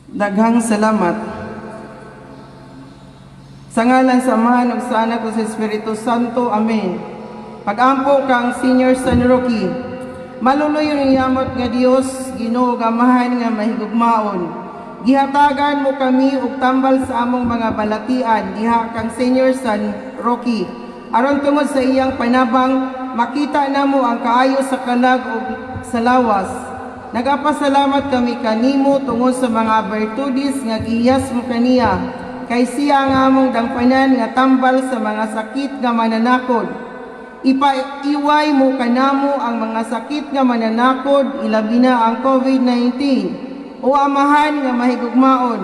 Daghang salamat. Sa ngalan sa Amahan ug sa Anak ug sa Espiritu Santo. Amen. Pag-ampo kang Senior San Roque. Maluluyon, yamot nga Dios, Ginoo ug Amahan nga mahigugmaon. Gihatagan mo kami og tambal sa among mga balatian diha kang Senior San Roque. Aron tungod sa iyang panabang, makita namo ang kaayo sa kalag ug sa lawas. Nagapasalamat kami kanimo tungod sa mga bertudes nga gihiyas mo kaniya, kay siya ang among dangpanan nga tambal sa mga sakit nga mananakod. Ipaiway mo kanamo ang mga sakit nga mananakod, ilabi na ang COVID-19. O Amahan nga mahigugmaon,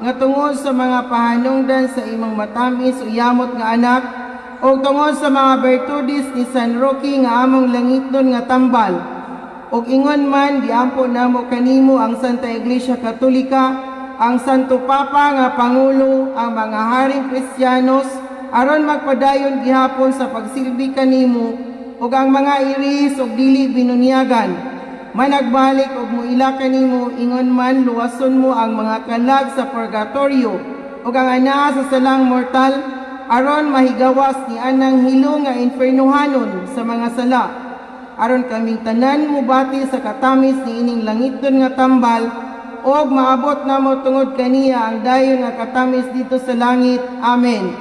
nga tungod sa mga pahanungdan sa imong matamis o yamot nga anak, o tungod sa mga bertudes ni San Roque nga among langitnon nga tambal, ug ingon man giampo namo kanimo ang Santa Iglesia Katolika, ang Santo Papa nga Pangulo, ang mga haring Kristiyanos, aron magpadayon gihapon sa pagsilbi kanimo, ug ang mga iris ug dili binunyagan managbalik og muila kanimo. Ingon man luwason mo ang mga kalag sa purgatorio ug ang anaa sa salang mortal, aron mahigawas ni anang hilo nga infernohanon sa mga sala, aron kaming tanan mubati sa katamis ni ining langitnon nga tambal og maabot namo tungod kaniya ang dayon nga katamis didto sa langit. Amen.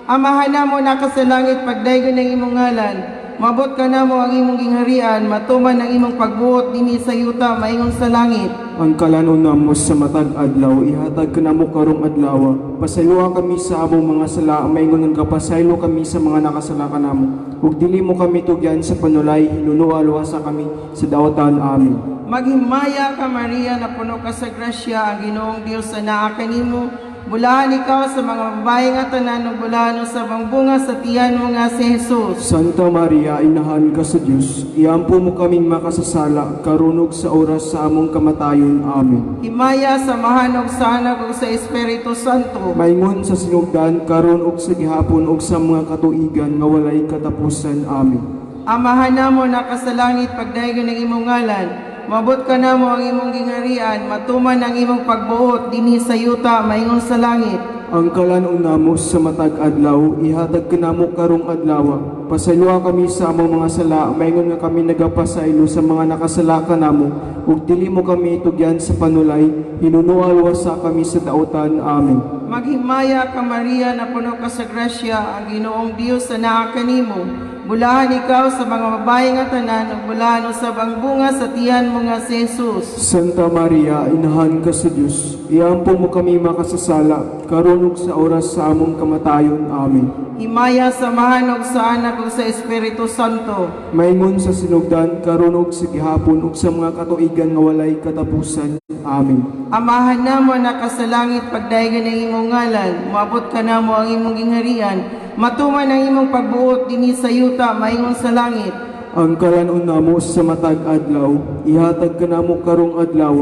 Amahan namo naka sa langit, pagdaygon ang imong ngalan. Maabot kanamo ang imong gingharian, matuman ang imong pagbuot dinhi sa yuta maingon sa langit. Ang kalanon namo sa matag adlaw, ihatag kanamo karong adlaw. Pasayloa kami sa among mga sala, maingon nga pasaylo kami sa mga nakasala kanamo. Ug dili mo kami tugyan sa panulay, hinunoa luwasa kami sa daotan. Amen. Maghimaya ka, Maria, napuno ka sa grasya, ang Ginoong Dios anaa kanimo. Bulahan ikaw sa mga babae nga tanan ug bulahan usab ang bunga sa tiyan mo nga si Jesus. Santa Maria, Inahan ka sa Dios, iampo mo kaming makasasala, karon ug sa oras sa among kamatayon. Amen. Himaya sa Amahan ug sa Anak ug sa Espiritu Santo. Maingon sa sinugdan, karon ug sa gihapon ug sa mga katuigan nga walay katapusan. Amen. Amahan namo naka sa langit, pagdaygon ang imong ngalan. Maabot kanamo ang imong gingharian, matuman ang imong pagbuot dinhi sa yuta maingon sa langit. Ang kalanon namo sa matag adlaw, ihatag kanamo karong adlaw. Pasayloa kami sa among mga sala, maingon nga kami nagapasaylo sa mga nakasala kanamo. Ug dili mo kami tugyan sa panulay, hinunoa luwasa kami sa daotan. Amen. Maghimaya ka, Maria, napuno ka sa grasya, ang Ginoong Dios anaa kanimo. Bulahan ikaw sa mga babae nga tanan ug bulahan usab ang bunga sa tiyan mo nga si Jesus. Santa Maria, Inahan ka sa Dios, iampo mo kami makasasala, karon ug sa oras sa among kamatayon. Amen. Himaya sa Amahan ug sa Anak ug sa Espiritu Santo. Maingon sa sinugdan, karon ug sa gihapon ug sa mga katuigan nga walay katapusan. Amen. Amahan namo naka sa langit, pagdaygon ang imong ngalan, moabot kanamo ang imong gingharian, matuman ang imong pagbuot dinhi sa yuta maingon sa langit. Ang kalanon namo sa matag adlaw, ihatag kanamo karong adlaw.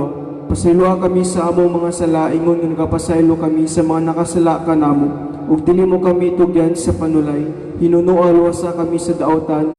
Pasayloa kami sa among mga sala, ingon nga nagapasaylo kami sa mga nakasala kanamo. Ug dili mo kami tugyan sa panulay, hinunoa luwasa kami sa daotan.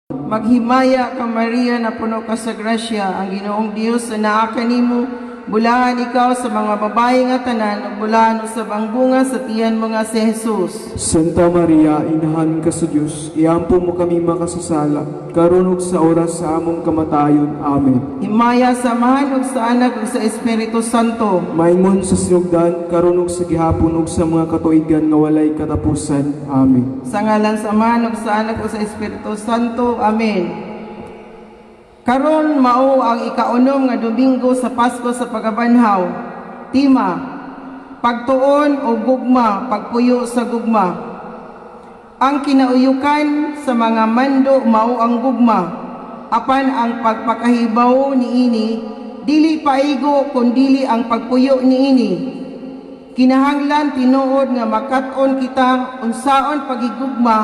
Maghimaya ka, Maria, napuno ka sa grasya, ang Ginoong Dios anaa kanimo. Bulahan ikaw sa mga babae nga tanan ug bulahan usab ang bunga sa tiyan mo nga si Jesus. Santa Maria, Inahan ka sa Dios, iampo mo kami makasasala, karon ug sa oras sa among kamatayon. Amen. Himaya sa Amahan ug sa Anak ug sa Espiritu Santo. Maingon sa sinugdan, karon ug sa gihapon ug sa mga katuigan nga walay katapusan. Amen. Sa ngalan sa Amahan ug sa Anak ug sa Espiritu Santo. Amen. Karon mao ang ikaunom nga Domingo sa Pasko sa pagkabanhaw. Tema: Pagtuon o gugma, pagpuyo sa gugma. Ang kinauyukan sa mga mando mao ang gugma. Apan ang pagpakahibaw niini dili paigo kun dili ang pagpuyo niini. Kinahanglan tinuod nga makat-on kita unsaon pagigugma,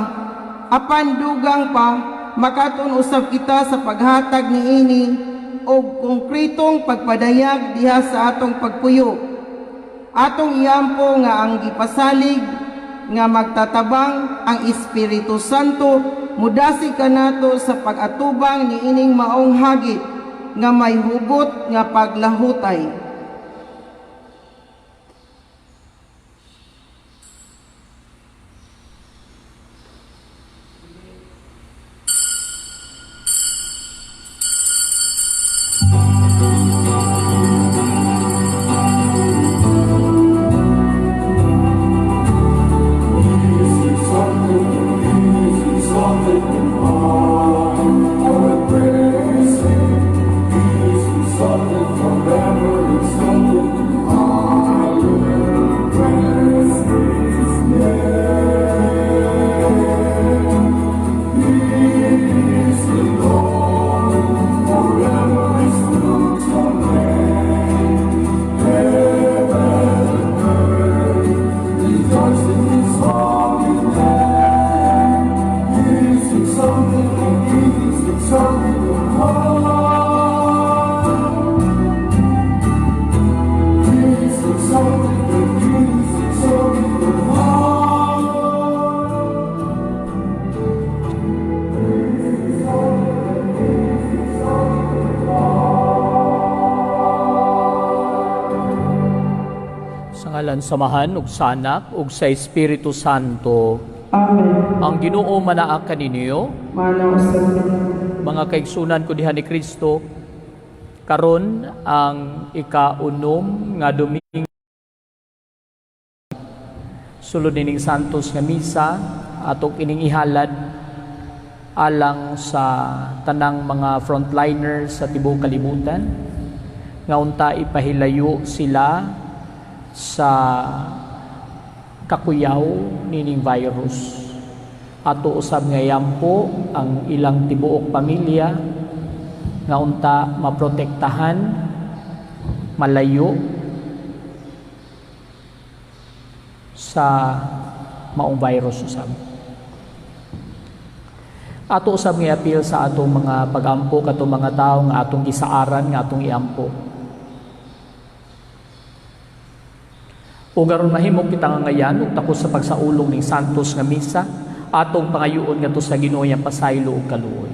apan dugang pa, makat-on usab kita sa paghatag niini og konkretong pagpadayag diha sa atong pagpuyo. Atong iampo nga ang gipasalig nga magtatabang, ang Espiritu Santo, mudasig kanato sa pag-atubang niining maong hagit nga may hugot nga paglahutay. Ngalan sa Amahan ug sa Anak ug sa Espiritu Santo. Amen. Ang Ginoo manaa kaninyo. Maana usab. Mga kaigsunan ko diha ni Kristo, karon ang ika-unom nga Domingo sulod nining Santos nga Misa, atong ining ihalad alang sa tanang mga frontliners sa tibuok kalibutan nga unta ipahilayo sila sa kakuyaw nining virus. Ato usab nga iampo ang ilang tibuok pamilya nga unta maprotektahan, malayo sa maong virus usab. Ato usab nga apil sa atong mga pagampo katong mga tawo nga atong gisaaran nga atong iampo. Ug aron mahimo kita nga ngayan ug takos sa pagsaulong ning Santos nga Misa, atong pangayuon ngadto sa Ginoo iyang pasaylo ug kaluoy.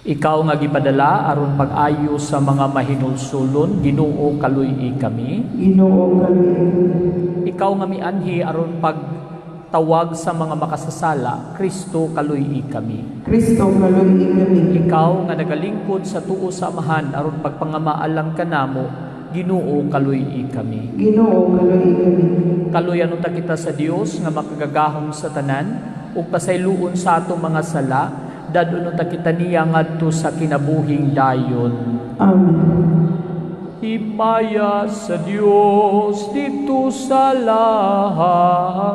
Ikaw nga gipadala aron pag-ayo sa mga mahinulsulon, Ginoo, kaluy-i kami. Ginoo, kaluy-i kami. Ikaw nga mianhi aron pagtawag sa mga makasasala, Kristo, kaluy-i kami. Kristo, kaluy-i kami. Ikaw nga nagalingkod sa tuo sa Amahan aron pagpangamaalang kanamo, Ginoo, kaluy-i kami. Ginoo, kaluy-i kami. Kaluyan unta kita sa Dios nga makagagahom sa tanan ug pasayloon sa atong mga sala, dad-on unta kita niya ngadto sa kinabuhing dayon. Amen. Himaya sa Dios didto sa langit.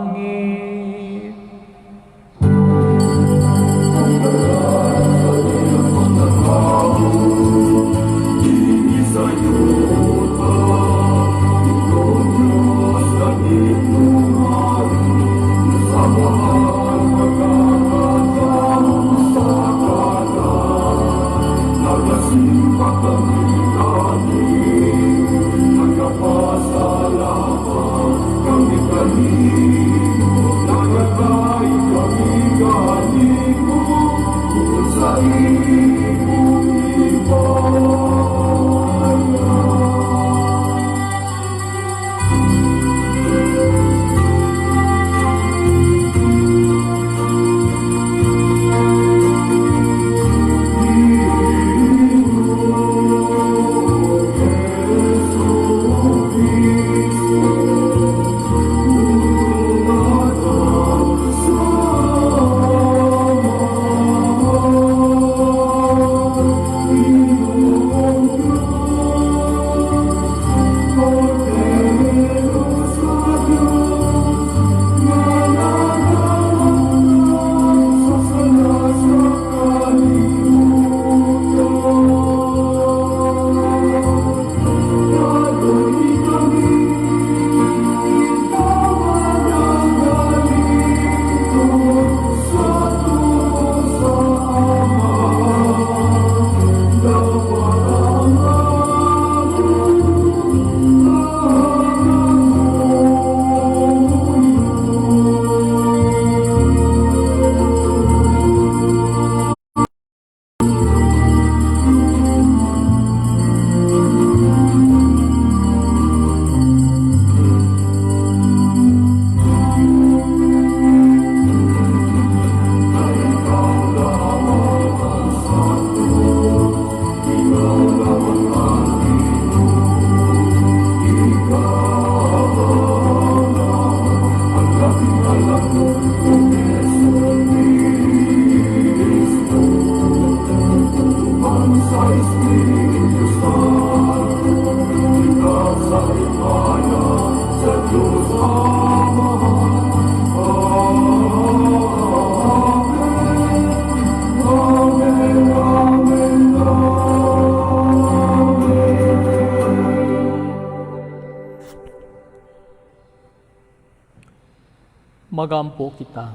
Magampo kita.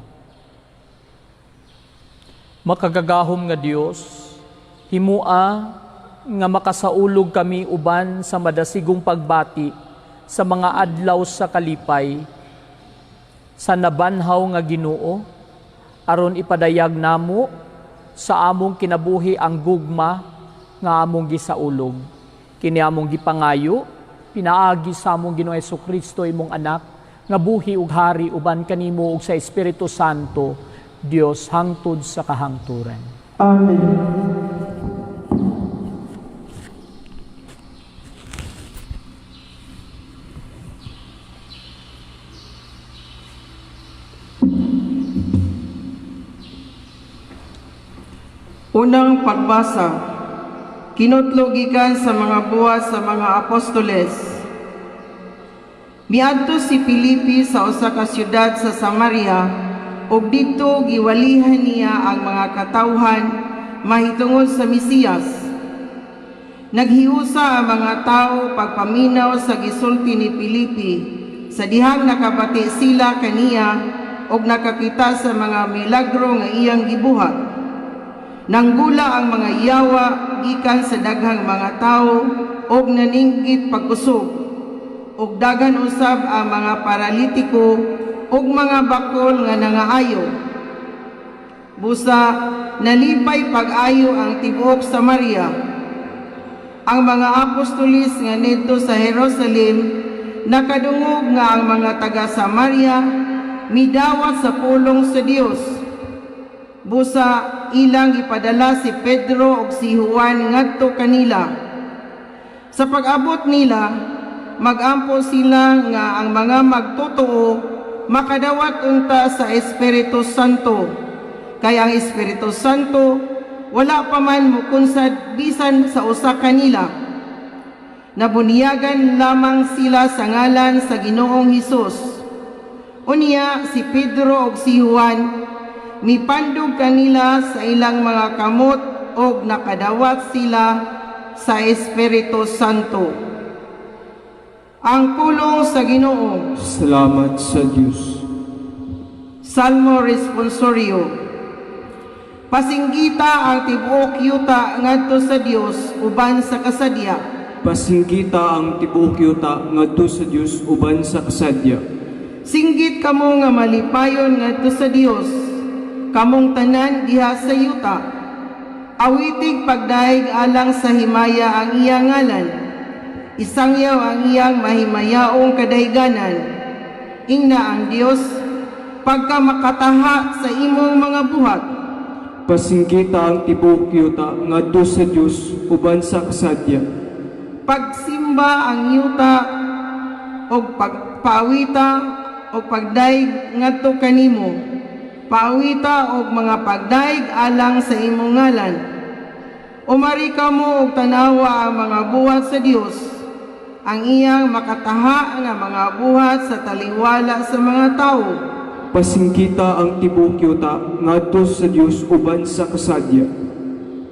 Makagagahom nga Dios, himua nga makasaulog kami uban sa madasigong pagbati sa mga adlaw sa kalipay sa nabanhaw nga Ginoo, aron ipadayag namo sa among kinabuhi ang gugma nga among gisaulog. Kini among gipangayo pinaagi sa among Ginoong Hesukristo, imong anak, nga buhi ug hari uban kanimo ug sa Espiritu Santo, Dios hangtod sa kahangturan. Amen. Unang pagbasa, kinutlo gikan sa mga buhat sa mga apostoles. Miadto si Filipe sa usa ka siyudad sa Samaria ug didto giwalihan niya ang mga katawhan mahitungod sa Mesiyas. Naghiusa ang mga tao pagpaminaw sa gisulti ni Filipe sa dihang nakabati sila kaniya ug nakakita sa mga milagro nga iyang gibuhat. Nanggula ang mga yawa gikan sa daghang mga tawo ug naninggit pagkusog. Ug daghan usab ang mga paralitiko ug mga bakol nga nangaayo. Busa nalipay pag-ayo ang tibuok Samaria. Ang mga apostolis nga nidto sa Jerusalem nakadungog nga ang mga taga Samaria midawat sa pulong sa Dios. Busa ilang ipadala si Pedro ug si Juan ngadto kanila. Sa pag-abot nila, magampo sila nga ang mga magtotoo makadawat unta sa Espiritu Santo. Kay ang Espiritu Santo wala pa man mukunsad bisan sa usa kanila. Nabunyagan lamang sila sa ngalan sa Ginoong Hesus. Unya si Pedro ug si Juan mipandog kanila sa ilang mga kamot og nakadawat sila sa Espiritu Santo. Ang pulong sa Ginoo. Salamat sa Dios. Salmo Responsorio. Pasinggita ang tibuok yuta ngadto sa Dios uban sa kasadya. Pasinggita ang tibuok yuta ngadto sa Dios uban sa kasadya. Singgit kamo nga malipayon ngadto sa Dios, kamong tanan diha sa yuta. Awitig pagdaig alang sa himaya ang iyang ngalan. Isangyaw ang iyang mahimayaong kadayganan. Ingna ang Dios pagka makataha sa imong mga buhat. Pasinggita ang tibuok yuta ngadto sa Dios uban sa kasadya. Pagsimba ang yuta og pagpawita og pagdaig ngadto kanimo. Paawita og mga pagdaig alang sa imong ngalan. Umari kamo og tanawa ang mga buhat sa Dios, ang iyang makataha nga mga buhat sa taliwala sa mga tawo. Pasinggita ang tibuok yuta ngadto sa Dios uban sa kasadya.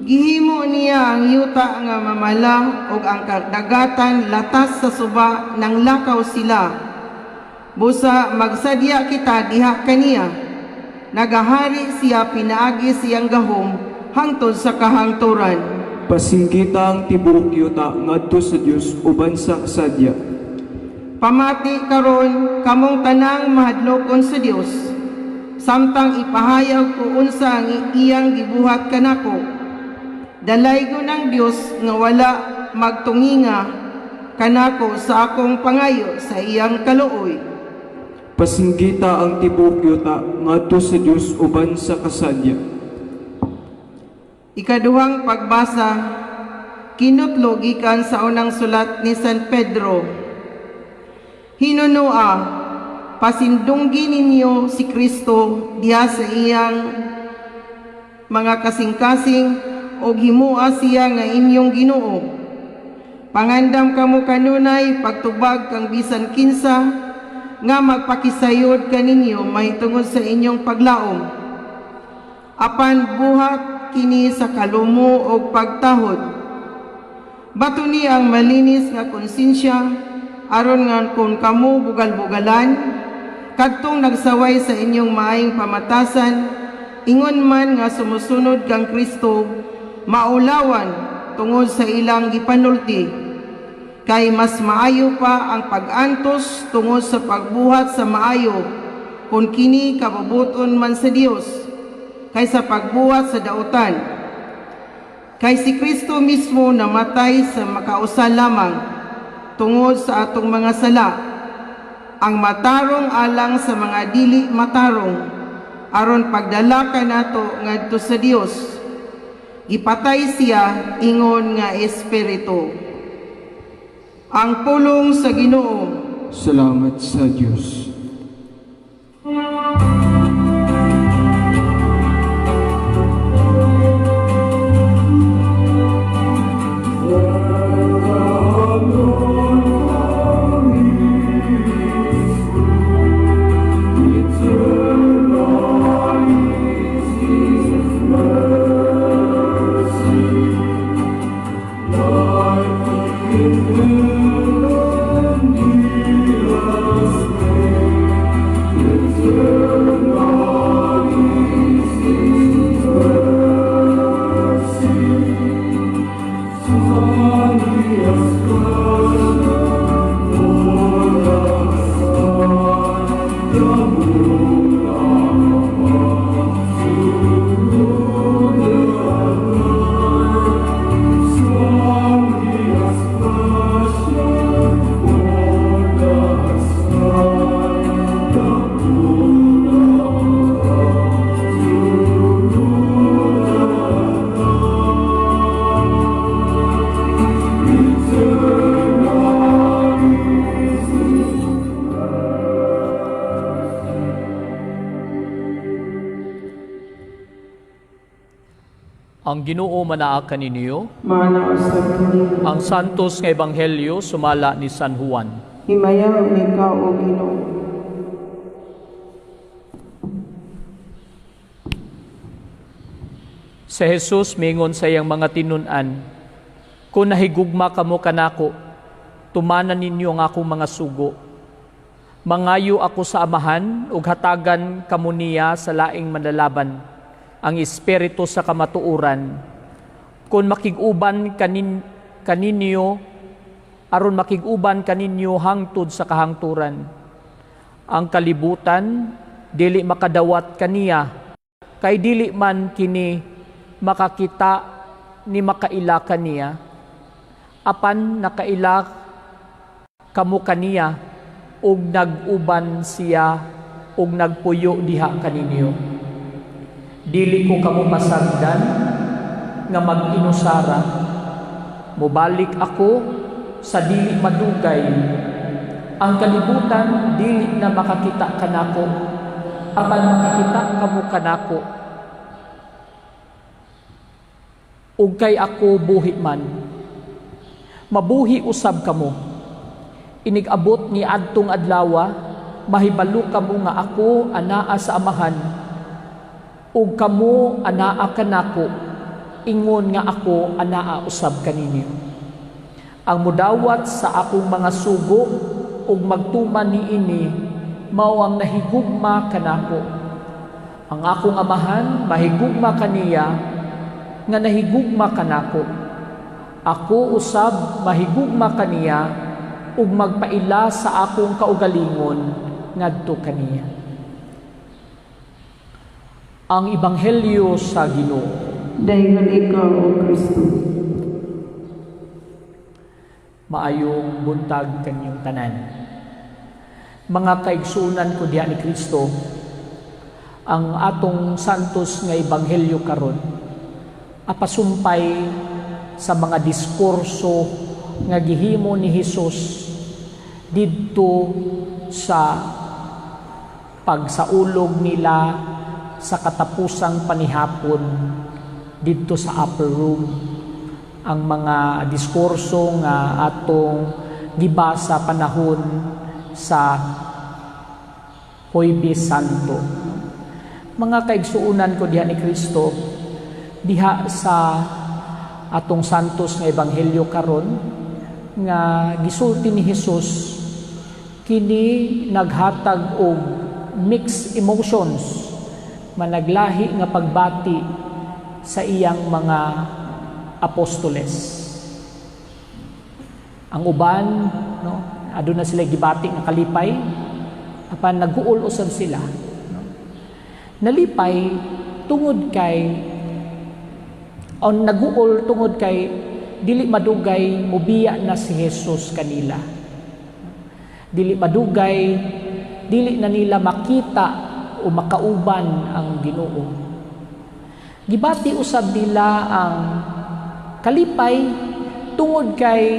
Gihimo niya ang yuta nga mamala ug ang kadagatan latas sa suba nang lakaw sila. Busa magsadya kita diha kaniya. Nagahari siya pinaagi siyang gahom hangtod sa kahangturan. Pasinggita ang tibuok yuta ngadto sa Dios uban sa kasadya. Pamati karon kamong tanang mahadlokon sa Dios. Samtang ipahayag ko unsa ang iyang gibuhat kanako. Dalaygon ang Dios nga wala magtunginga kanako sa akong pangayo sa iyang kaluoy. Pasinggita ang tibuok yuta ngadto sa Dios uban sa kasadya. Ikaduhang pagbasa, kinutlo gikan sa unang sulat ni San Pedro. Hinunoa, pasindunggi ninyo si Kristo diha sa iyang mga kasing-kasing og himua siya nga inyong Ginoo. Pangandam kamo kanunay pagtubag kang bisan kinsa nga magpakisayod kaninyo mahitungod sa inyong paglaom. Apan buhat kini sa kalumo og pagtahod. Batuni ang malinis nga konsensya aron nga kung kamo bugal-bugalan kadtong nagsaway sa inyong maayong pamatasan, ingon man nga sumusunod kang Kristo, maulawan tungod sa ilang gipanulti. Kay mas maayo pa ang pag-antos tungod sa pagbuhat sa maayo, kung kini kabubuton man sa Dios, kaysa pagbuhat sa dautan. Kay si Kristo mismo namatay sa makausa lamang tungod sa atong mga sala, ang matarong alang sa mga dili matarong, aron pagdala kanato ngadto sa Dios. Gipatay siya ingon nga espiritu. Ang pulong sa Ginoo. Salamat sa Dios. Ang Ginoo manaa kaninyo. Maana usab kaniyo. Ang Santos nga Ebanghelyo sumala ni San Juan. Himayaon ikaw, O Ginoo. Si Jesus mingon sa iyang mga tinun-an, "Kung nahigugma kamo kanako, tumanan ninyo ang akong mga sugo. Mangayo ako sa Amahan ug hatagan kamo niya sa laing manlalaban, ang Espiritu sa kamatuoran. Kung makig-uban kaninyo, aron makig-uban kaninyo hangtod sa kahangturan. Ang kalibutan dili makadawat kaniya, kay dili man kini makakita ni makaila kaniya. Apan nakaila kamo kaniya, ug nag-uban siya ug nagpuyo diha kaninyo. Dili ko kamo pasagdan nga mag-inusara. Mobalik ako sa dili madugay. Ang kalibutan dili na makakita kanako, apan makakita kamo kanako. Ug kay ako buhi man, mabuhi usab kamo. Inig-abot ni adtong adlawa, mahibalo kamo nga ako anaa sa Amahan, ug kamo anaa kanako, ingon nga ako anaa usab kaninyo. Ang mudawat sa akong mga sugo ug magtuman niini, mao ang nahigugma kanako. Ang akong Amahan mahigugma kaniya nga nahigugma kanako. Ako usab mahigugma kaniya ug magpaila sa akong kaugalingon ngadto kaniya." Ang Ebanghelyo sa Ginoo. Dayon ikaw, O Kristo. Maayong buntag kanyong tanan. Mga kaigsuonan ko diha ni Kristo, ang atong santos nga ebanghelyo karon apasumpay sa mga diskurso nga gihimo ni Hesus didto sa pagsaulog nila sa katapusang panihapon didto sa upper room. Ang mga diskurso nga atong gibasa panahon sa Huwebes Santo. Mga kaigsuonan ko diha ni Kristo, diha sa atong santos nga ebanghelyo karon nga gisulti ni Hesus, kini naghatag og mixed emotions, managlahi nga pagbati sa iyang mga apostoles. Ang uban, no, aduna sila gibati nga kalipay, apan nag-uol usab sila, no? Nalipay tungod kay O naguol tungod kay dili madugay mubiya na si Jesus kanila. Dili madugay, dili na nila makita o makauban ang Ginoo. Gibati usab nila ang kalipay tungod kay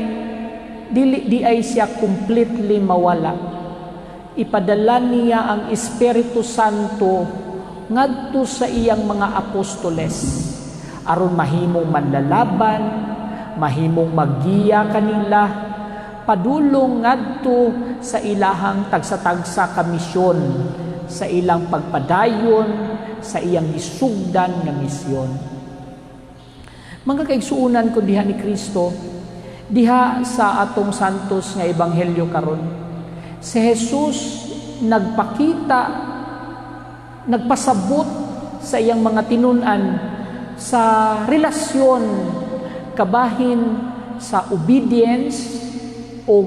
dili diay siya completely mawala. Ipadala niya ang Espiritu Santo ngadto sa iyang mga apostoles aron mahimong manlalaban, mahimong maggiya kanila padulong ngadto sa ilahang tagsa-tagsa ka misyon, sa ilang pagpadayon sa iyang gisugdan nga misyon. Mga kaigsuonan ko diha ni Kristo, diha sa atong santos nga ebanghelyo karon, si Jesus nagpakita, nagpasabot sa iyang mga tinun-an sa relasyon kabahin sa obedience o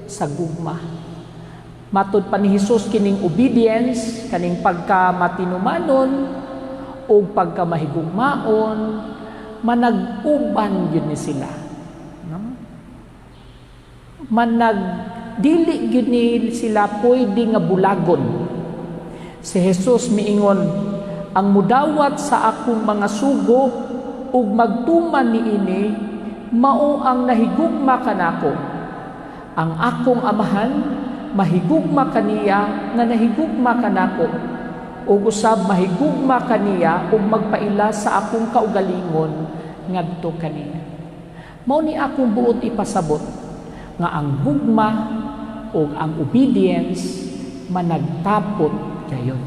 sa gugma. Matod pa ni Jesus, kining obedience, kaning pagka matinumanon o pagka mahigugmaon, manag-uban gyud ni sila. No? Manag dili gyud ni sila pwede nga bulagon. Si Jesus miingon, "Ang mudawat sa akong mga sugo ug magtuman niini, mao ang nahigugma kanako. Ang akong Amahan mahigugma kaniya nga nahigugma kanako ug usab mahigugma kaniya ug magpaila sa akong kaugalingon ngadto kaniya." Mao ni akong buot ipasabot nga ang gugma ug ang obedience managtapot kayon.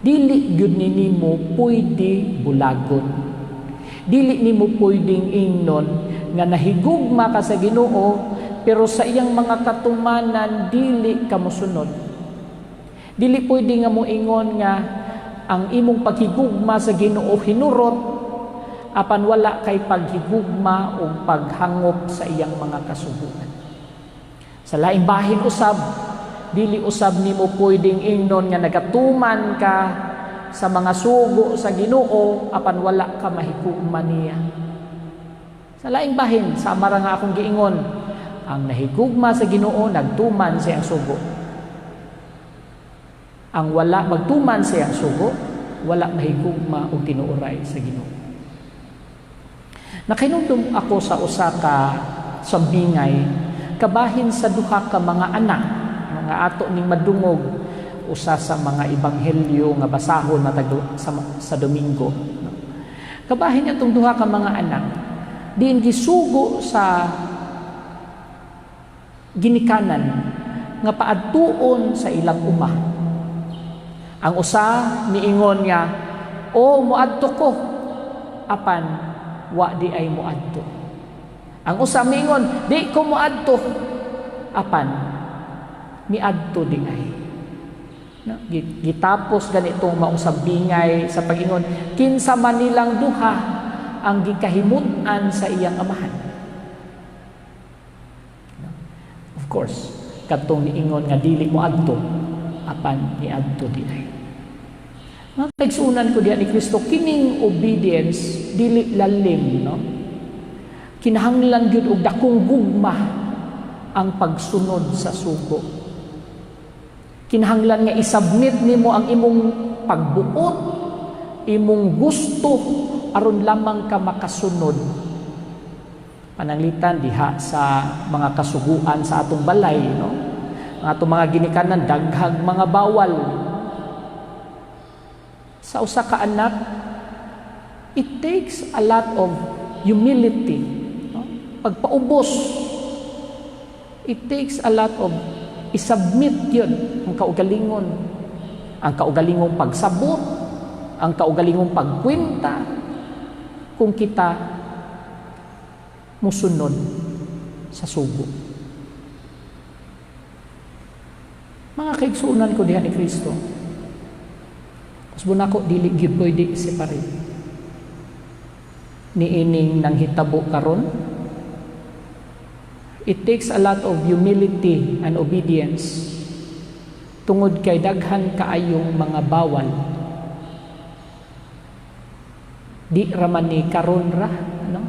Dili gyud ni nimo pwede bulagon. Dili nimo pwedeng ingnon nga nahigugma ka sa Ginoo pero sa iyang mga katumanan dili ka mosunod. Dili pwede nga moingon nga ang imong paghigugma sa Ginoo hinurot apan wala kay paghigugma o paghangop sa iyang mga kasuguan. Sa laing bahin usab, dili usab nimo pwedeng ingnon nga nagatuman ka sa mga sugo sa Ginoo apan wala ka mahigugma niya. Sa laing bahin, sama ra nga akong giingon, ang nahigugma sa Ginoo nagtuman sa iyang sugo. Ang wala magtuman sa iyang sugo, wala mahigugma og tinuoray sa Ginoo. Nakahinumdum ako sa usa ka sambingay kabahin sa duha ka mga anak, mga ato ning madungog usa sa mga ebanghelyo nga basahon matag sa Domingo. Kabahin atong duha ka mga anak diin gisugo sa ginikanan nga paadtuon sa ilang uma. Ang usa miingon nga, "O, moadto ko," apan wa diay moadto. Ang usa miingon, "Di ko moadto," apan miadto diay. No, gitapos ganitong maong sambingay sa pag-ingon, kinsa man nilang duha ang gikahimut-an sa iyang amahan? No? Of course, kadtong niingon nga dili moadto apan niadto diay. Mga kaigsuonan ko diha ni Kristo, kining obedience dili lalim, no? Kinahanglan gyud og dakong gugma ang pagsunod sa sugo. Kinahanglan nga isubmit nimo ang imong pagbuot, imong gusto aron lamang ka makasunod. Pananglitan diha sa mga kasuguan sa atong balay, no? Ang atong mga ginikanan daghag mga bawal. Sa usa ka anak, it takes a lot of humility, no? Pagpaubos. It takes a lot of isubmit yun ang kaugalingon. Ang kaugalingong pagsabot, ang kaugalingong pagkwenta, kung kita musunod sa sugo. Mga kaigsuonan ko diha ni Kristo, kusbo nako dili gyud pwede i-separate. Niining nanghitabo karon, it takes a lot of humility and obedience tungod kay daghan kaayong mga bawal. Di raman ni karon ra, no?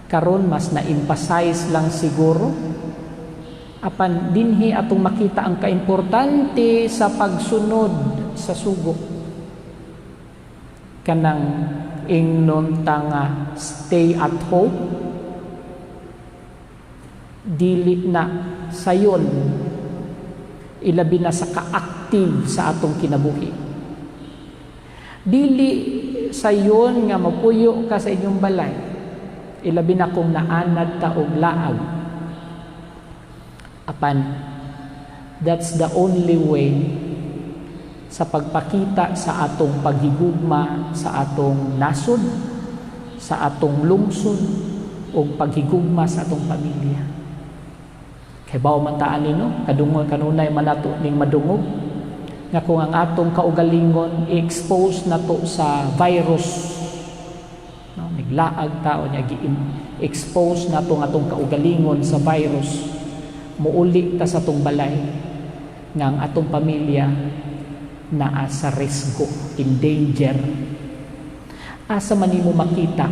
Karon mas na-emphasize lang siguro. Apan dinhi atong makita ang kaimportante sa pagsunod sa sugo. Kanang ingnon ta nga stay at home, dili na sayon, ilabi na sa ka-active sa atong kinabuhi. Dili sayon nga mapuyo ka sa inyong balay, ilabi na kung naanad ta og laag. Apan that's the only way sa pagpakita sa atong paghigugma sa atong nasod, sa atong lungsod, o paghigugma sa atong pamilya. Kay bao man ta ani, no, kadungog kanunay man nato ning madungog nga kung ang atong kaugalingon i-expose na to sa virus, no, naglaag tao niya, gi-expose na to ang atong kaugalingon sa virus, muuli ta sa atong balay nga ang atong pamilya naa sa risgo, in danger. Asa man nimo makita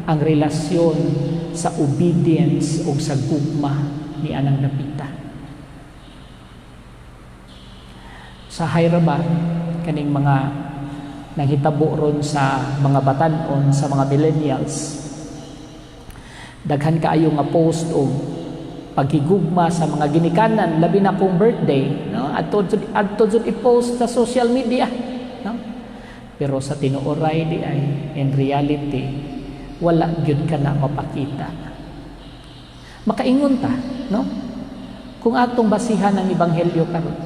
ang relasyon sa obedience o sa gugma ni anang dapita? Sa ra ba kaning mga nanghitabo ron sa mga batan-on, sa mga millennials? Daghan kaayo nga post og paghigugma sa mga ginikanan, labi na kung birthday, no, adto adto jud i-post sa social media, no? Pero sa tinuoray di ay, in reality, wala gyud ka na mapakita. Makaingon ta, no, kung atong basihan ang ebanghelyo karon,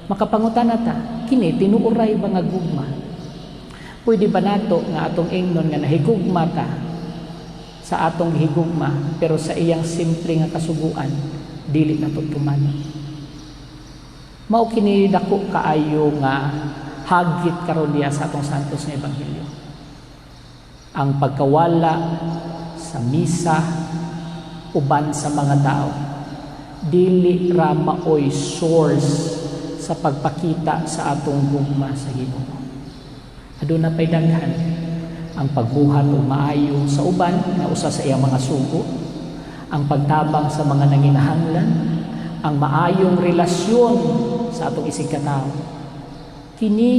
makapangutana ta, kini tinuoray ba nga gugma? Pwede ba nato nga atong ingnon nga nahigugma ta sa atong higugma, pero sa iyang simple nga kasuguan dili nato tumanon? Mao kini dako kaayo nga hagit karon diya sa atong santos nga ebanghelyo, ang pagkawala sa misa uban sa mga tao dili ra maoy source sa pagpakita sa atong gugma sa Ginoo. Aduna pay daghan: ang pagbuhat og maayo sa uban nga usa sa iyang mga sugo, ang pagtabang sa mga nanginahanglan, ang maayong relasyon sa atong isigkatawo. Kini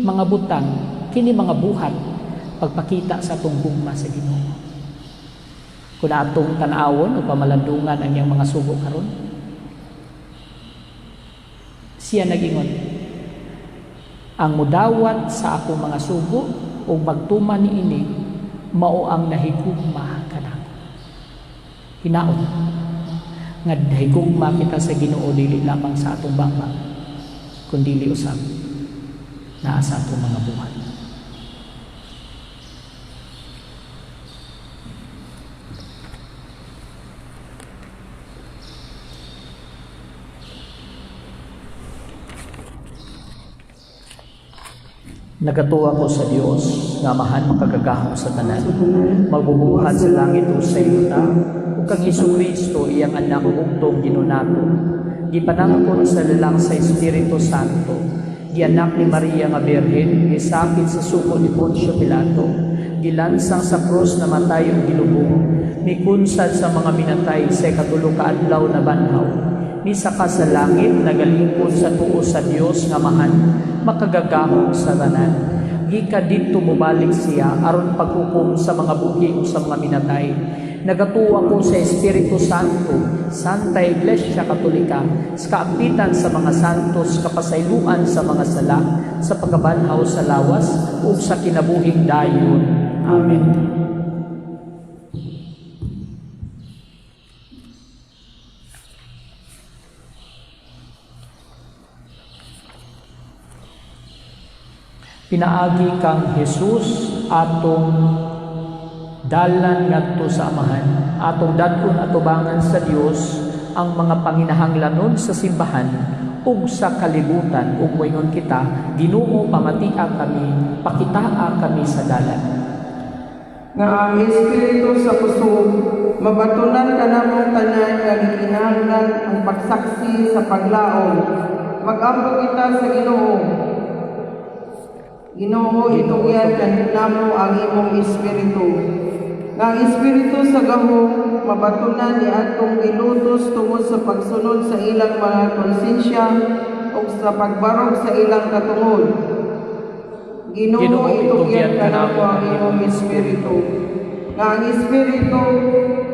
mga butang, kini mga buhat, pagpakita sa atong gugma sa Ginoo. Kung atong tan-awon o pamalandungan ang iyang mga sugo karon, siya nagingon, "Ang mudawat sa akong mga sugo o magtuman niini, mao ang nahigugma kanako." Hinaot nga nahigugma kita sa Ginoo, dili lamang sa atong baba, kundi usab naa sa atong mga buhat. Nagatuo ako sa Dios nga Amahan makagagahom sa tanan, magbubuhat sa langit ug sa yuta, ug kang Kristo, iyang anak ug Ginoo nato. Gipanangkon sa lalang sa Espiritu Santo, gianak ni Maria nga Birhen, gisakit sa sugo ni Poncio Pilato, gilansang sa krus, namatay ug gilubong, mikunsad sa mga minatay, sa ikatulo ka adlaw nabanhaw, misaka sa langit, nagalingkod sa tuo sa Dios nga Amahan makagagahom sa tanan. Gikan didto mobalik siya aron paghukom sa mga buhi ug sa mga minatay. Nagatuo ako sa Espiritu Santo, Santa Iglesia Katolika, sa kaampitan sa mga santos, kapasayloan sa mga sala, sa pagkabanhaw sa lawas ug sa kinabuhing dayon. Amen. Pinaagi kang Jesus, atong dalan ngadto sa Amahan, atong dad-on atubangan sa Dios ang mga panginahanglanon sa simbahan ug sa kalibutan, ug moingon kita, "Ginoo, pamatia kami, pakitaa kami sa dalan." Nga ang Espiritu sa kusog mabatunan kanamong tanan nga gikinahanglan ang pagsaksi sa paglaom. Mag-ampo kita sa Ginoo. Ginoo, itugyan kanamo ang imong espiritu. Nga ang espiritu sa gahom mabatunan ni atong gilutos tungod sa pagsunod sa ilang mga konsensya ug sa pagbarog sa ilang katungod. Ginoo, Ginoo, itugyan kanamo ang imong espiritu. Nga ang espiritu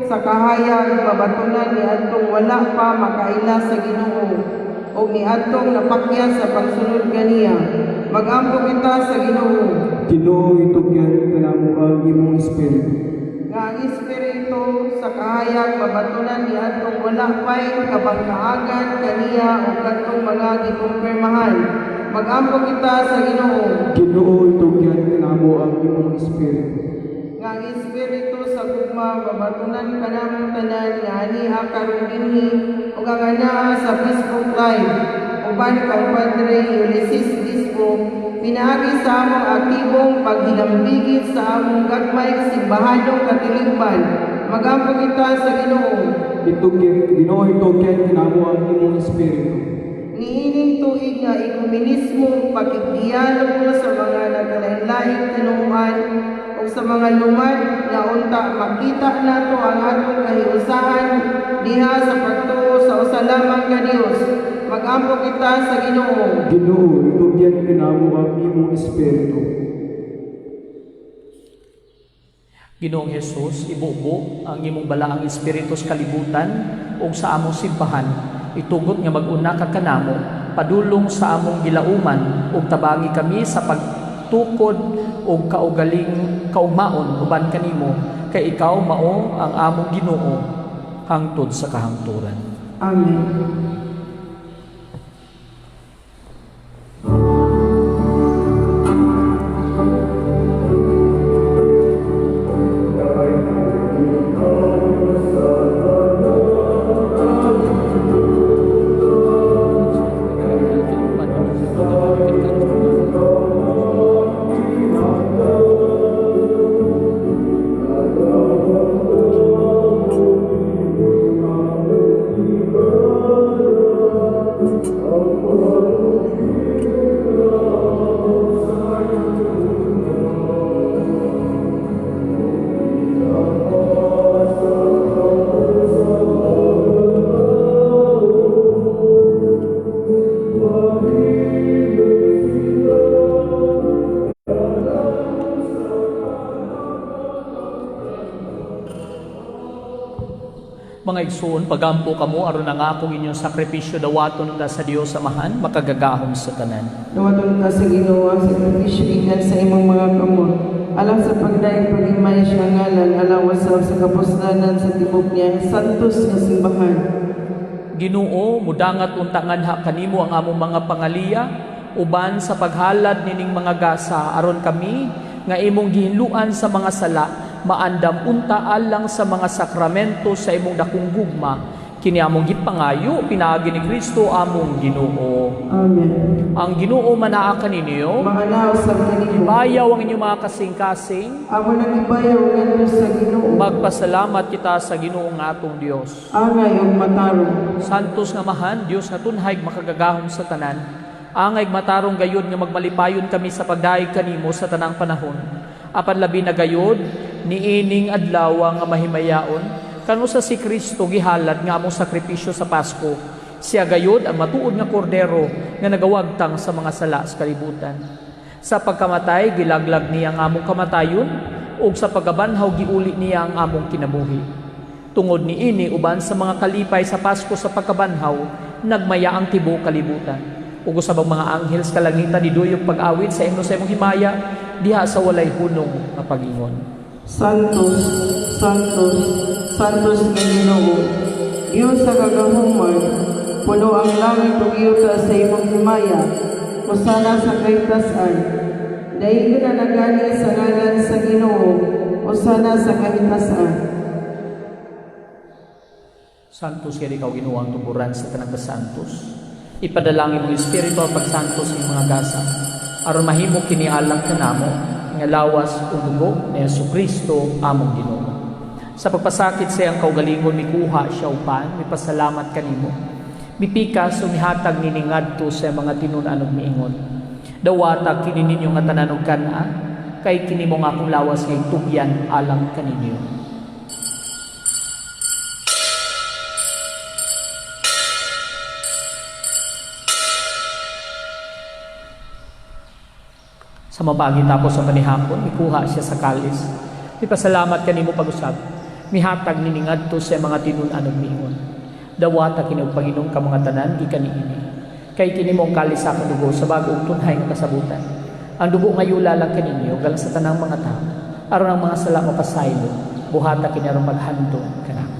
sa kahayag mabatunan ni atong wala pa makaila sa Ginoo ug niadtong napakya sa pagsunod kaniya. Magampo kita sa Ginoo. Ginoo, itugyan kanamo ang imong espiritu. Nga ang espiritu sa kahayag mabatunan ni atong wala pa'y kabangkaagan kaniya ug kadtong mga gikumpirmahan. Magampo kita sa Ginoo. Ginoo, itugyan kanamo ang imong espiritu. Nga ang espiritu sa gugma mabatunan kanamong tanan nga ania karon dinhi ug ang anaa sa Facebook Live uban kang Padre Ulysses Dispo, pinaagi sa among aktibong paghilambigit sa among gagmay simbahanong katilingban. Magampo kita sa Ginoo. Itugyan, Ginoo, itugyan kanamo ang imong espiritu. Niining tuig nga ekumenismo, pakigdialogo sa mga nagkalain-laing tinuohan ug sa mga lumad nga unta makita nato ang atong kahiusahan diha sa pagtuo sa usa lamang ka Dios. Magampo kita sa Ginoo. Ginoo, itugyan kanamo ang imong espiritu. Ginoong Hesus, ibubo ang imong balaang espiritu sa kalibutan ug sa among simbahan. Itugot nga mag-una ka kanamo padulong sa among gilauman ug tabangi kami sa pagtukod ug kaugaling kaugmaon uban kanimo, kay ikaw mao ang among Ginoo hangtod sa kahangturan. Amen. Mga igsoon, pagampo kamo aron ang akong inyong sakripisyo dawaton unta sa Dios Amahan makagagahom sa tanan. Dawaton ka sa Ginoo ang sakripisyo gikan sa imong mga kamot, alang sa pagdayeg paghimaya sa iyang ngalan, alang usab sa kapuslanan sa tibok niyang santos nga simbahan. Ginoo, mudangat unta nganha kanimo ang among mga pangaliya uban sa paghalad nining mga gasa, aron kami nga imong gihinluan sa mga sala maandam unta alang sa mga sakramento sa imong dakong gugma. Kini among gipangayo pinaagi ni Kristo among Ginoo. Amen. Ang Ginoo manaa kaninyo. Maanaa usab kanimo. Ibayaw ang inyong mga kasing-kasing. Amo nang ibayaw ngadto sa Ginoo. Magpasalamat kita sa Ginoo nga atong Dios. Angay ug matarong. Santos nga Amahan, Dios nga tunhay makagagahom sa tanan, angay matarong gayod nga magmalipayon kami sa pagdayeg kanimo sa tanang panahon. Apan labi na gayod niining adlaw nga mahimayaon, kanusa si Kristo gihalad nga among sakripisyo sa Pasko. Siya gayod ang matuod nga kordero nga nagawagtang sa mga sala sa kalibutan. Sa pagkamatay gilaglag niya ang among kamatayon, ug sa pagkabanhaw giuli niya ang among kinabuhi. Tungod niini uban sa mga kalipay sa Pasko sa pagkabanhaw, nagmaya ang tibuok kalibutan. Ug usab ang mga anghel sa kalangitan niduyog pag-awit sa imno sa imong himaya diha sa walay hunong nga pag-ingon. Santos, Santos, Santos nga Ginoo, Dios sa kagahuman, puno ang langit ug yuta sa imong himaya. Hosana sa kahitasan. Daigon na nagani sa ngalan sa Ginoo. Hosana sa kahitasan. Santos kay ikaw Ginoo ang tuburan sa tanang kasantos. Ipadalangin mong Espiritu ang pagsantos ng mga gasa aron mahimo kini alang kanamo nga lawas ug dugo ni Hesukristo among Ginoo. Sa pagpasakit sa iyang kaugalingon mikuha siya og pan, mipasalamat kanimo. Mipikas ug mihatag nini ngadto sa mga tinun-an ug miingon. Dawata kini ninyo nga tanan og kan-a, kay kini mao ang akong lawas nga itugyan alang kaninyo. Sa mapagi tapos sa panihapon, mikuha siya sa kalis. Mipasalamat kanimo pag-usab. Mihatag nini ngadto sa mga tinun-an ug miingon: "Dawata kini ug panginom kamo nga tanan gikan niini. Kay kini mao ang kalis sa akong dugo sa bag-ong tunhay nga kasabutan. Ang dugo nga yula alang kaninyo ug alang sa tanang mga tawo aron ang mga sala mapasaylo. Buhata kini aron paghandom kanako."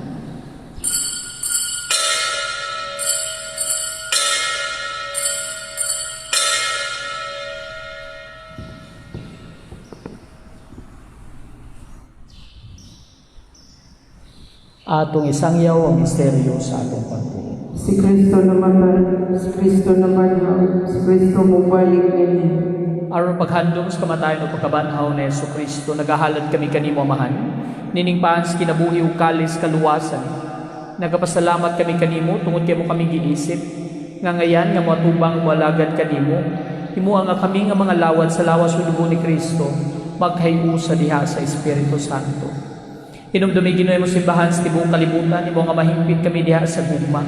Atong isangyaw ang misteryo sa atong pagtuo. Si Kristo namatay, si Kristo nabanhaw, si Kristo mobalik nganhi. Aron paghandom sa kamatayon ug pagkabanhaw ni Hesus Kristo, nagahalad kami kanimo, Amahan, nining paan sa kinabuhi ug kalis kaluwasan. Nagapasalamat kami kanimo tungod kay imo kami giisip nga ngayan nga moatubang moalagad kanimo, himoa nga kami nga mga lawad sa lawas ug dugo ni Kristo magkahiusa diha sa Espiritu Santo. Hinumdumi, Ginoo, imong simbahan sa tibuok kalibutan, himoa nga mahimpit kami diha sa gugma.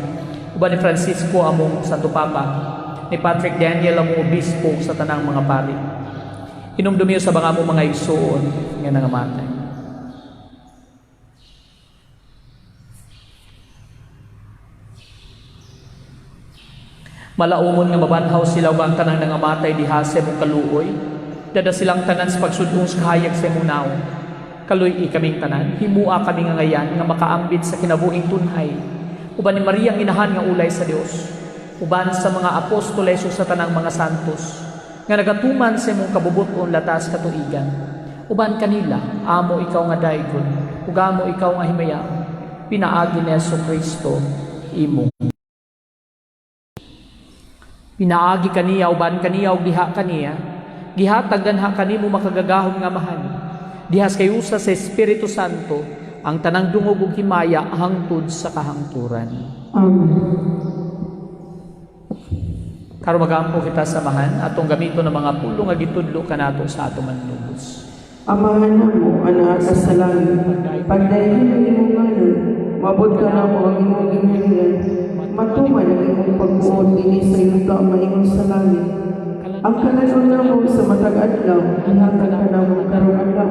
Uban ni Francisco among Santo Papa, ni Patrick Daniel among obispo sa tanang mga pari. Hinumdumi sa mga among mga igsuon nga nangamatay. Malaumon nga mabanhaw sila ug ang tanang nangamatay diha sa imong kaluoy. Dad-a silang tanan sa pagsud-ong sa kahayag sa imong nawong. Kaluy-i kaming tanan, himua kami nga ngayan nga makaambit sa kinabuhing tunhay. Uban ni Maria ang inahan nga ulay sa Dios. Uban sa mga apostoles ug sa tanang mga santos nga nagatuman sa imong kabubut-on latas katuigan. Uban kanila, amo ikaw nga daygon, ug amo ikaw nga himayaon. Pinaagi ni Hesus Kristo imong. Pinaagi kaniya, uban kaniya ug diha kaniya, gihatag ganha kanimo makagagahom nga Amahan, diha sa kahiusa sa Espiritu Santo, ang tanang dungog ug himaya hangtod sa kahangturan. Amen. Karon magampo kita sa Amahan, atong gamiton ang mga pulong nga gitudlo kanato sa atong Manunubos. Amahan namo, anaa ka sa langit. Pagdaygon ang imong ngalan, moabot kanamo ang imong gingharian. Matuman ang imong pagbuot dinhi sa yuta maingon sa langit. Ang kalanon namo sa matag adlaw, ihatag kanamo karong adlaw.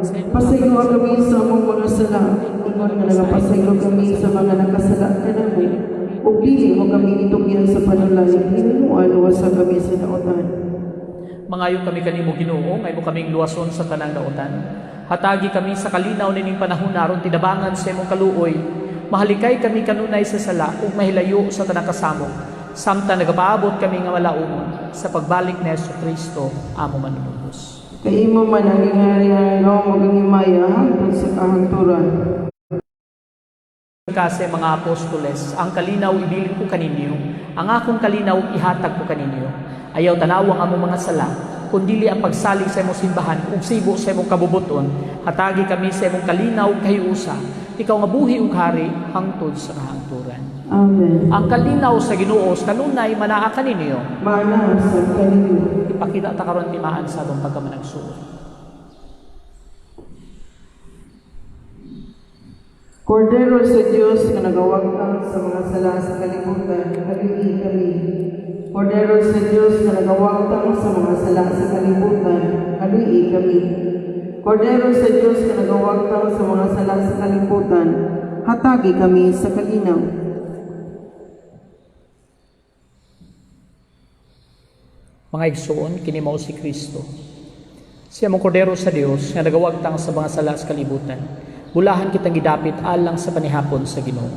Pasayloa kami sa among mga sala, ingon nga nagapasaylo kami sa mga nakasala kanamo. Ug dili mo kami itugyan sa panulay, himoa luwasa kami sa dautan. Mangayo kami kanimo, Ginoo, nga imo kaming luwason sa tanang dautan. Hatagi kami sa kalinaw nining panahon aron tinabangan sa imong kaluoy. Mahalikay kami kanunay sa sala ug mahilayo sa tanang kasamok, samtang nagapaabot kami nga malaumon sa pagbalik ni Hesus Kristo among Manunubos. Kay imo man ang gingharian, gahom ug ang himaya hangtod sa kahangturan. Kasi mga apostoles, "Ang kalinaw ibilin ko kaninyo, ang akong kalinaw ihatag ko kaninyo. Ayaw tanawang among mga sala, kundili ang pagsalig sa imong simbahan ug sibo sa imong kabubuton. Hatagi kami sa imong kalinaw ug kahiusa. Ikaw nga buhi ug hari hangtod sa kahangturan." Amen. Ang kalinaw sa Ginoo sa kanunay manaa kaninyo. Maana sa kaninyo. Ipakita ta karon timaan sa atong pagkamanagsuon. Kordero sa Dios nga nagawagtang sa mga sala sa kalibutan, kaluy-i kami. Kordero sa Dios nga nagawagtang sa mga sala sa kalibutan, kaluy-i kami. Kordero sa Dios nga nagawagtang sa mga sala sa kalibutan, hatagi kami sa kalinaw. Mga igsoon, kini mao si Kristo. Siya mao kordero sa Dios nga nagawagtang sa mga sala sa kalibutan. Bulahan kitang gidapit alang sa panihapon sa Ginoo.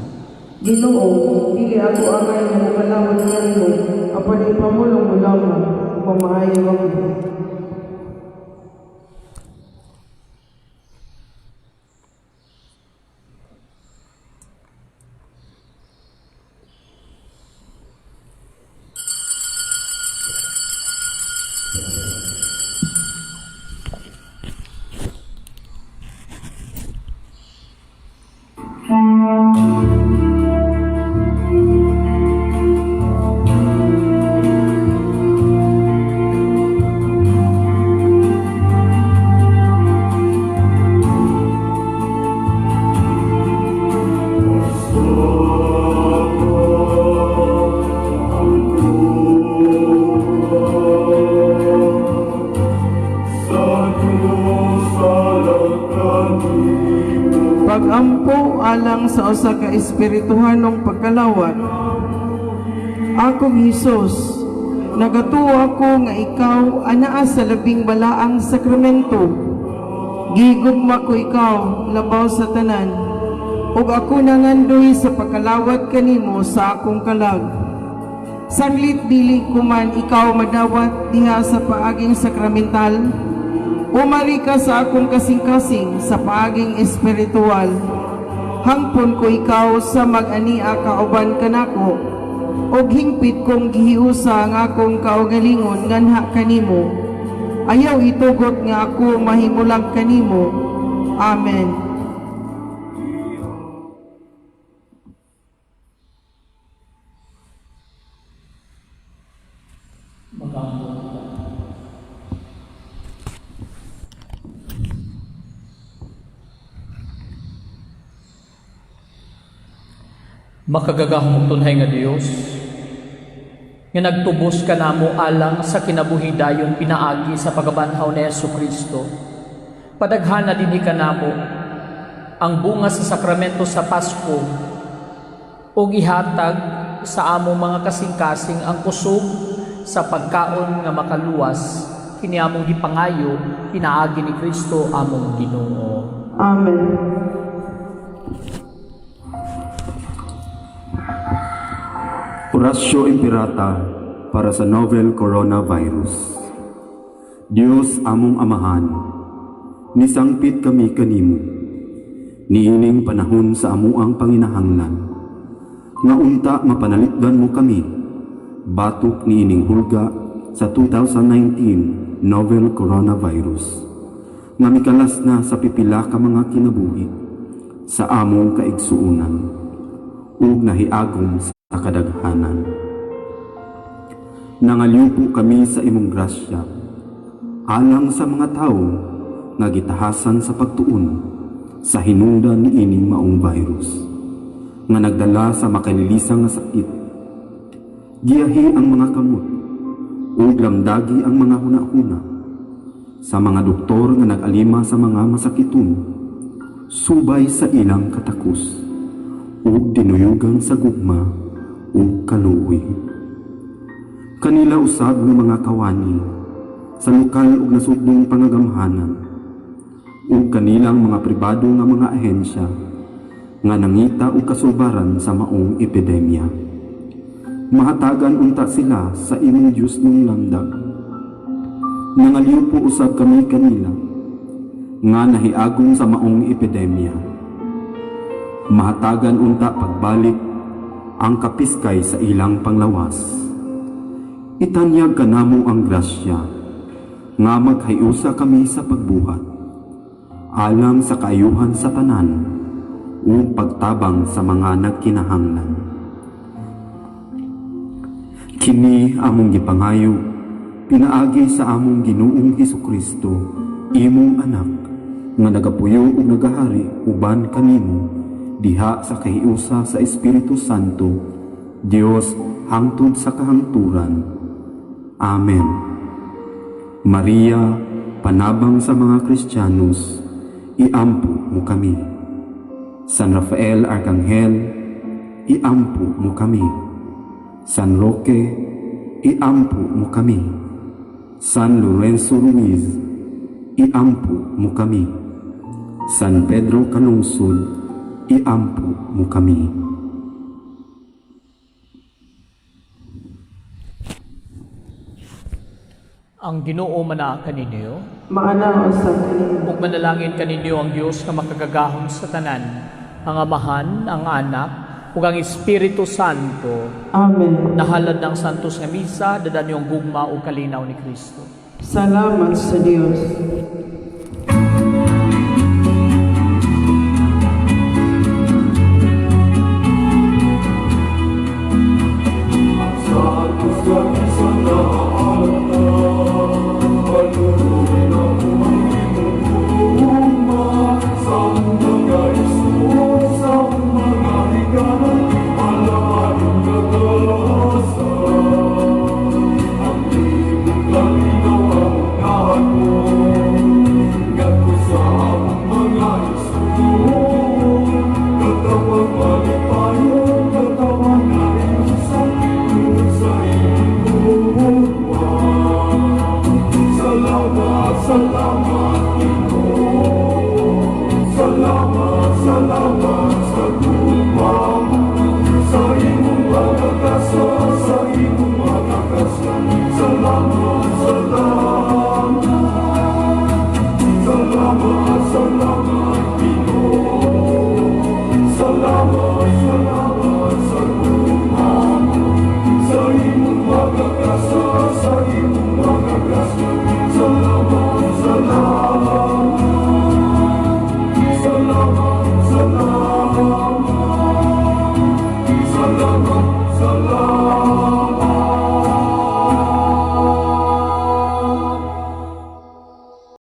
Ginoo, dili ako angay nga mokalawat kanimo, apan ipamulong mo lamang, ug mamaayo ako. Pag-ampo alang sa usa ka espirituhanong pagkalawat. Akong Hesus, nagatuo ako nga ikaw anaa sa labing balaang sakramento. Gigugma ko ikaw labaw sa tanan, ug ako nangandoy sa pagkalawat kanimo sa akong kalag. Sanglit dili ko man ikaw madawat diha sa paaging sakramental, umari ka sa akong kasing-kasing sa paaging espiritual. Hangpon ko ikaw sa mag-ania kauban kanako, ug hingpit kong gihiusa ang akong kaugalingon nganha kanimo. Ayaw itugot nga ako mahimulag kanimo. Amen. Makagagahom tunhay nga Dios, nga nagtubos kanamo alang sa kinabuhi dayon pinaagi sa pagabanhaw ni Hesukristo. Padaghana dinhi kanamo ang bunga sa sakramento sa Pasko ug ihatag sa among mga kasing-kasing ang kusog sa pagkaon nga makaluwas kini among gipangayo pinaagi ni Kristo among Ginoo. Amen. Oratio Imperata para sa novel coronavirus. Dios among Amahan, nisangpit kami kanimo, niining panahon sa amuang panginahanglan, nga unta mapanalipdan mo kami, batok niining hulga sa 2019 novel coronavirus, nga mikalas na sa pipila ka mga kinabuhi sa among kaigsuonan, ug nahiagom sa kadaghanan. Nangalyupo kami sa imong grasya, alang sa mga tawo nga gitahasan sa pagtuon sa hinungdan niining maong virus, nga nagdala sa makalilisang nga sakit. Giyahi ang mga kamot ug lamdagi ang mga hunahuna sa mga doktor nga nag-alima sa mga masakiton, subay sa ilang katakos ug dinuyugan sa gugma ug kaluoy. Kanila usab nga mga kawani sa lokal ug nasudnong pangagamhanan ug kanilang mga pribado nga mga ahensya nga nangita og kasulbaran sa maong epidemya. Mahatagan unta sila sa imong Dios nung lamdag. Nangalyupo usab kami kanila nga nahiagom sa maong epidemya. Mahatagan unta pagbalik ang kapiskay sa ilang panglawas. Itanyag kanamo ang grasya nga maghiusa kami sa pagbuhat alang sa kaayuhan sa tanan ug pagtabang sa mga nagkinahanglan. Kini among gipangayo pinaagi sa among Ginoong Hesukristo, imong anak, nga nagapuyo ug nagahari uban kanimo diha sa kahiusa sa Espiritu Santo, Dios hangtod sa kahangturan. Amen. Maria, panabang sa mga Kristiyanos, iampo mo kami. San Rafael Arkanghel, iampo mo kami. San Roque, iampo mo kami. San Lorenzo Ruiz, iampo mo kami. San Pedro Calungsod, iampo mo kami. Ang Ginoo manaa kaninyo, Maana usab kanimo. ug manalangin kaninyo ang Dios nga makagagahom sa tanan, ang Amahan, ang Anak, ug ang Espiritu Santo. Amen. Nahalad ng Santos nga Misa, dadan niyong gugma ug kalinaw ni Kristo. Salamat sa Dios. Ang Salamat, salamat.